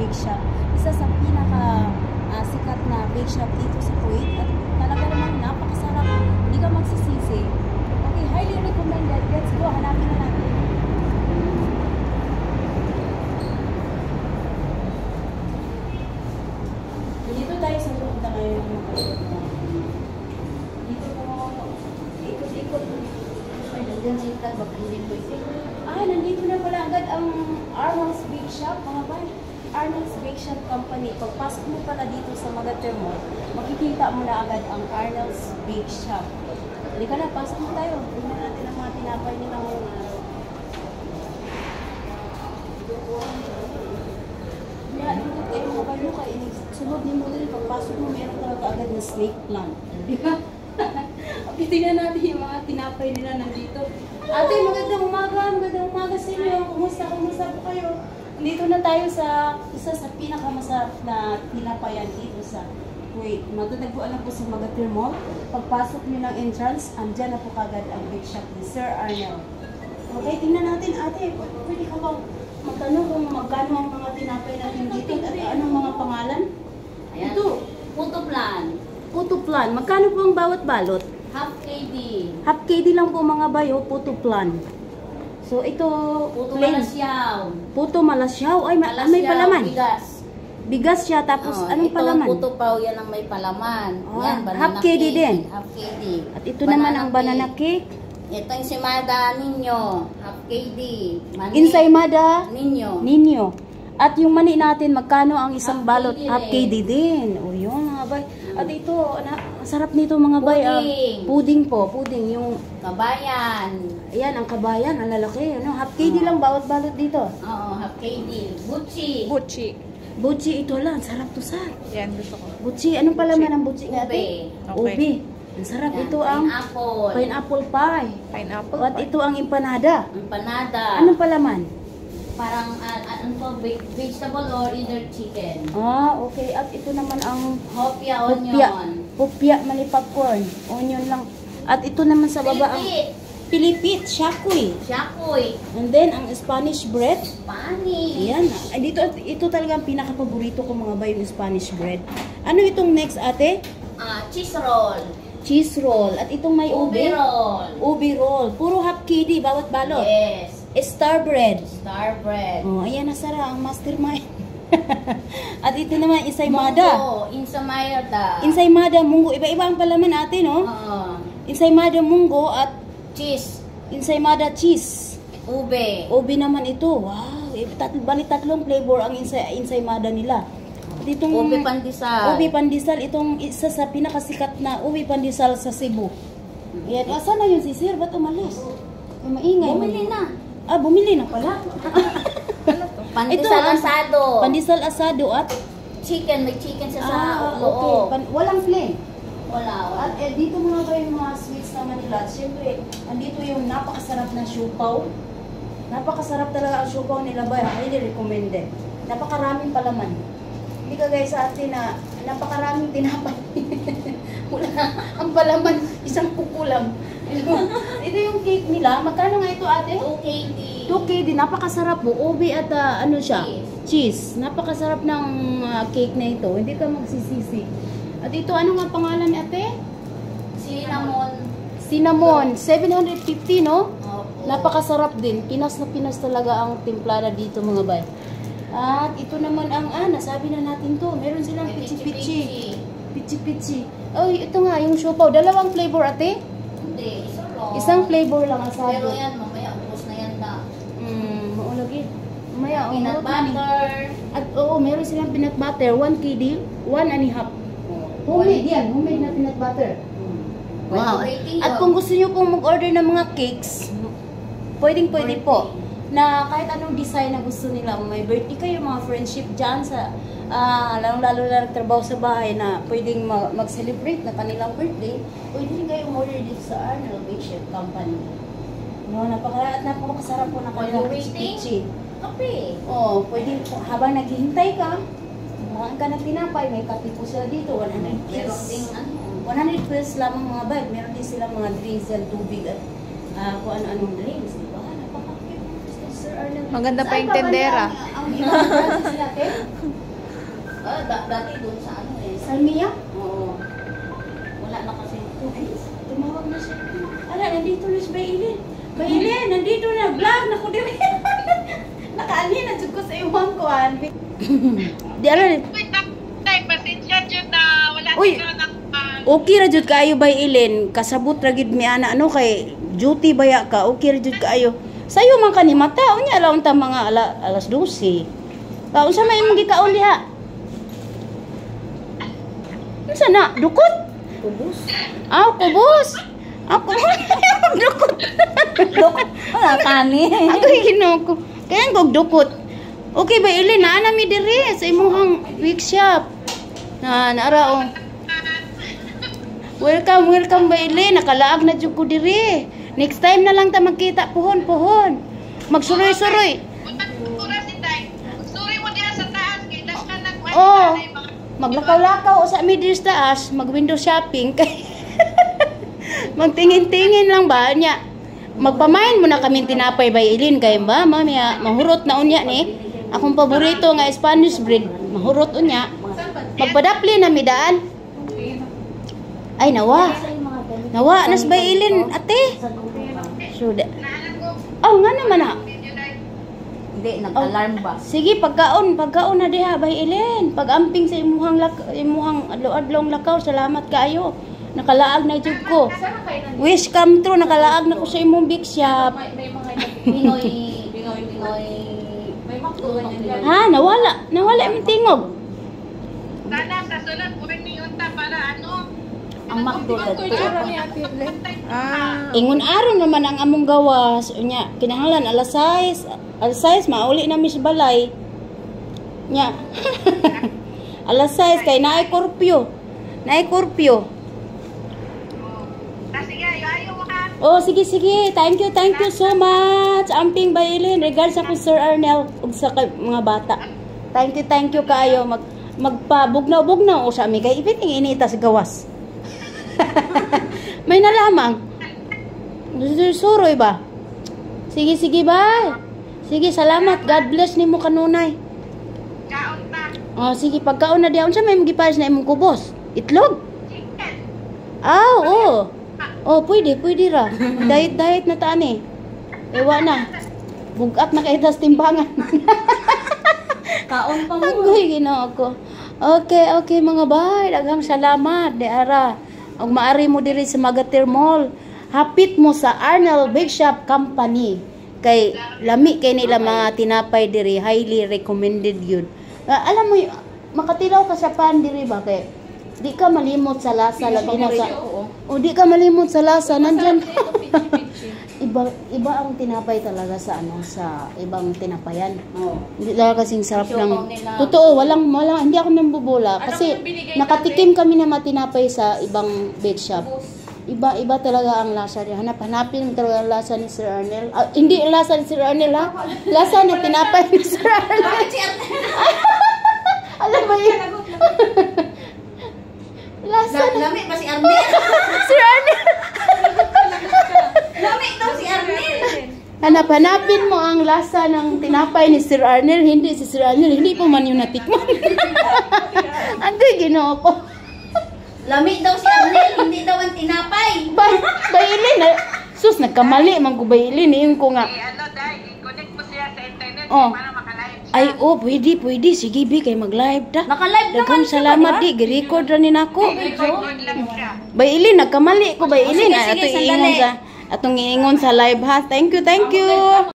Bake Shop. Isa sa pinaka sikat na bake shop dito sa Kuwait at talaga namang napakasarap. Hindi ka magsisisi. Okay, highly recommended. Let's go, hanapin na natin. Dito tayo sa loob na ngayon, mga kapatid. Dito po, ikot-ikot. Ay, nandiyan si Tad, baka hindi pwede. Ah, nandito na pala agad ang Arnold's Bake Shop, mga bay. Arnold's Bake Shop Company. Pagpasok mo pala dito sa Magater Mall, makikita mo na agad ang Arnold's Bake Shop. Halika na, pasok mo tayo. Tingnan natin ang mga tinapay nila ngayong araw. Yeah, dito kayo mga bay mo kay sunod ni mo din pagpasok mo, meron talaga agad na snake plant. Di ba? Okay, tingnan natin yung mga tinapay nila nandito. Ate, magandang umaga. Magandang umaga sa inyo. Kumusta, kumusta po kayo? Dito na tayo sa isa sa pinakamasarap na tinapayan dito sa Kuwait. Matatagpuan lang po sa Magatir Mall. Pagpasok niyo ng entrance, andyan na po kagad ang bake shop ni Sir Arnel. Okay, tingnan natin. Ate, pwede ka bang magtanong kung magkano ang mga tinapay natin dito at anong mga pangalan? Ayan. Ito, Puto plan. Puto plan. Magkano po ang bawat balot? Half KD. Half KD lang po, mga bayo, puto plan. So ito, Puto plain. malasyaw. Puto malasyaw. Ay, may Malasyaw, palaman. bigas. Bigas siya, tapos Oh, anong ito, palaman? Puto pao, yan ang may palaman. Ah, Yan, banana half KD cake. din. Half KD. At ito naman ang banana cake. Ito yung simada ninyo. Half KD. Mani. Ensaymada Ninyo. ninyo. At yung mani natin, magkano ang isang Half balot? KD Half rin. KD din. O yun, mga bay. At ito, ang sarap nito, mga bay. Ah, Puding. puding po, puding. Yung, Kabayan. ayan, ang kabayan, ang lalaki. Ano? Half KD lang bawat balot dito. Oo, half KD. Butchi. Butchi. Butchi, ito lang. Sarap to, sir. Yan, gusto ko. Butchi, anong palaman ng butchi nga, ate? Ube. Okay. Ube. Ang sarap. Yan, Ito ang pineapple. pineapple pie. Pineapple At pie. ito ang empanada. Empanada. Anong palaman? Parang, ano to, vegetable or either chicken. Ah, okay. At ito naman ang Hopia hopia. onion. Hopia malipagcorn. Onion lang. At ito naman sa baba ang Pilipit. pilipit, shakoy. Shakoy. And then ang Spanish bread. Spanish. Ayan. Ay, dito, ito talaga ang pinaka-paborito ko, mga bay, yung Spanish bread. Ano itong next, ate? Ah, cheese roll. Cheese roll. At itong may Ube ube. roll. Ube roll. Puro half KD, bawat balot. Yes. Star bread. Star bread. Oh, ayan na Sara, ang mastermind. At ito naman, ensaymada. Munggo. Ensaymada. Ensaymada, munggo. Iba-iba ang palaman ate, no? Oo. Ensaymada, munggo at Cheese. Ensaymada cheese. Ube. Ube naman ito. Wow. Eh, bali tatlong flavor ang ensaymada nila. At itong Ube pandesal. Ube pandesal. Itong isa sa pinakasikat na ube pandesal sa Cebu. Ayan. Asan na yun si Sir? Ba't umalis? Ay, maingay. Bumili na. Ah, bumili na pala. Pandesal Ito, asado. Pandesal asado at Chicken. May chicken siya sa Ah, okay. loob. Walang flame. Wala. Wala. At eh, dito mga kayo yung mga sweets naman nila. Siyempre, andito yung napakasarap na siupaw. Napakasarap talaga ang siupaw nila ba? Highly recommended. Napakaraming palaman. Hindi ka guys sa atin na napakaraming tinapay. Wala. Ang palaman, isang kuko lang. Ito yung cake nila. Magkano nga ito, ate? 2 KD. 2 KD. Napakasarap po. Ube at ano siya? Cheese. Cheese. Napakasarap ng cake na ito. Hindi ka magsisisi. At ito, ano nga pangalan ni ate? Cinnamon. Cinnamon. 750, no? Opo. Napakasarap din. Pinas na pinas talaga ang timplada dito, mga bay. At ito naman ang, nasabi na natin to. Meron silang May pichi-pichi. Pichi-pichi. Ay, ito nga, yung siopaw. Dalawang flavor, ate? Hindi, isa lang. Isang flavor lang ang sabi. Pero yan, mamaya ubos na yan na. Maulagi. Mamaya, Peanut umurot na ni. butter. At oo, meron silang peanut butter. 1 KD, 1 and a half. Homemade yan. Homemade na peanut butter. Wow. At kung gusto niyo pong mag-order ng mga cakes, pwedeng pwede po. Na kahit anong design na gusto nila. Kung may birthday kayo, mga friendship dyan sa, lalong-lalo na nagtrabaho sa bahay na pwedeng mag-celebrate na kanilang birthday, pwede rin kayo umorder dito sa Arnold Bake Shop Company. No, napaka, at napakasarap po ng kanilang While you're waiting? pichi-pichi. Kape. Oo, pwede po, habang naghihintay ka, kumain ka ng tinapay, may kape po sila dito, 100 Meron pesos. ding ano. 100 pesos lamang, mga bag. Meron din silang mga drinks and tubig at kung ano-anong drinks, di ba? Napaka-cute ng Sir Arnel. Maganda pa Saan yung ba banda tendera. ang ibang branches natin? Ah, dati doon sa ano eh. Salmia? Oo. Wala na kasi. Ay, tumawag na siya. Ala, nandito na si Bailin. Bailin, nandito na. Vlog na ko diri. Nakaani na jud ko sa imong kuan. Di ala. Wait, tay, pasensya jud na wala Uy. siguro ng Okay ra jud kaayo, Bailin. Kasabot ra gid mi ana ano kay duty baya ka. Okay ra jud kaayo. Sayo man kani mata unya ala unta mga alas 12. Ka unsa may imong gikaon diha? Unsa na? Dukot? Kubos. Ah, kubos. Ako dukot. Dukot. Wala kani. Ako Ginoo ko. Kaya kog dukot. Okay ba ilin naa na mi diri sa imuhang workshop. Na naara oh. Welcome, welcome ba ilin. Nakalaag na jud ko diri. Next time na lang ta magkita pohon pohon. Magsuroy-suroy. Oras si tay. Suri mo diha sa taas kay daghan nag Oh. Maglakaw-lakaw sa mi diri sa taas, mag window shopping kay magtingin-tingin lang ba niya. Magpamain mo na kami tinapay ba ilin kay ba mamaya mahurot na unya ni. Akong paborito nga Spanish bread, mahurot unya. Magpadapli na mi daan. Ay nawa. Nawa nas ba ilin ate? So da. Oh, nga naman ah. Hindi, nag-alarm ba? Sige, pagkaon, pagkaon na diha bay Elen. Pag-amping sa imuhang adlaw-adlong lakaw, salamat kaayo. Nakalaag na jud ko. Wish come true, nakalaag na ko sa imong big shop. Pinoy, Pinoy, Pinoy. Ha, nawala, nawala imong tingog. Sana sa sunod buhin ni unta para ano. Ang McDo Ah. Ingon aron naman ang among gawas. Unya, kinahanglan alas 6, alas 6 mauli na mi sa balay. Nya. Alas 6 kay naay curfew. Naay curfew. Ah, sige, ayo ayo mo ha. Oh, sige, sige. Thank you, thank you so much. Amping Bailin. Regards ako Sir Arnel ug sa mga bata. Thank you kaayo. Magpabugnaw-bugnaw o sa ami kay ipiting inita sa gawas. May nalamang. Suroy ba? Sige, sige, bye. Sige, salamat. God bless nimo kanunay. Kaon ta. Oh, sige, pagkaon na diha unsa may magipares na imong kubos? Itlog? Chicken. Ah, oo. Oh, pwede, pwede ra. Diet, diet na taan eh. Ewa na. Bugat na kay tas timbangan. Kaon pa mo. Agoy, Ginoo ko. Okay, mga bay. Daghang salamat, di ara. Ug maari mo diri sa Magatir Mall. Hapit mo sa Arnel Big Shop Company. Kay lami kay nila mga tinapay diri, highly recommended yun. Ah, alam mo, makatilaw ka sa pan diri ba kay di ka malimot sa lasa lagi na sa O di ka malimot sa lasa nandyan. Iba iba ang tinapay talaga sa ano sa ibang tinapayan. Oo. Hindi talaga kasing sarap ng Siopaw nila. Totoo, walang walang hindi ako nambobola Ano kasi yung binigay nakatikim kami ng mga tinapay sa ibang bake shop. Iba iba talaga ang lasa niya. Hanap-hanapin mo talaga ang lasa ni Sir Arnel. Ah, hindi ang lasa ni Sir Arnel ha. Lasa ng tinapay ni Sir Arnel. Alam mo yun? Lasa ng Lami ba si Arnel? Sir Arnel. Lami daw si Arnel. Hanap-hanapin mo ang lasa ng tinapay ni Sir Arnel. Hindi si Sir Arnel. Hindi po man yung natikman. Ang Ginoo ko. Lami daw si Arnel, hindi daw ang tinapay. Bay, bailin na. Sus, nagkamali man ko bailin. Iyon ko nga. Eh, ano dai, i-connect mo siya sa internet Oh. para makalive siya. Ay, oh, pwede, pwede. Sige, bi, kay mag-live ta. Naka-live naman Daghang siya, salamat di ba? di. Gi-record ra ni nako. Record lang siya. Bailin, nagkamali ko bailin. Oh, sige, Ay, sige, ato sandali. iingon sa atong iingon sa live ha. Thank you, thank you.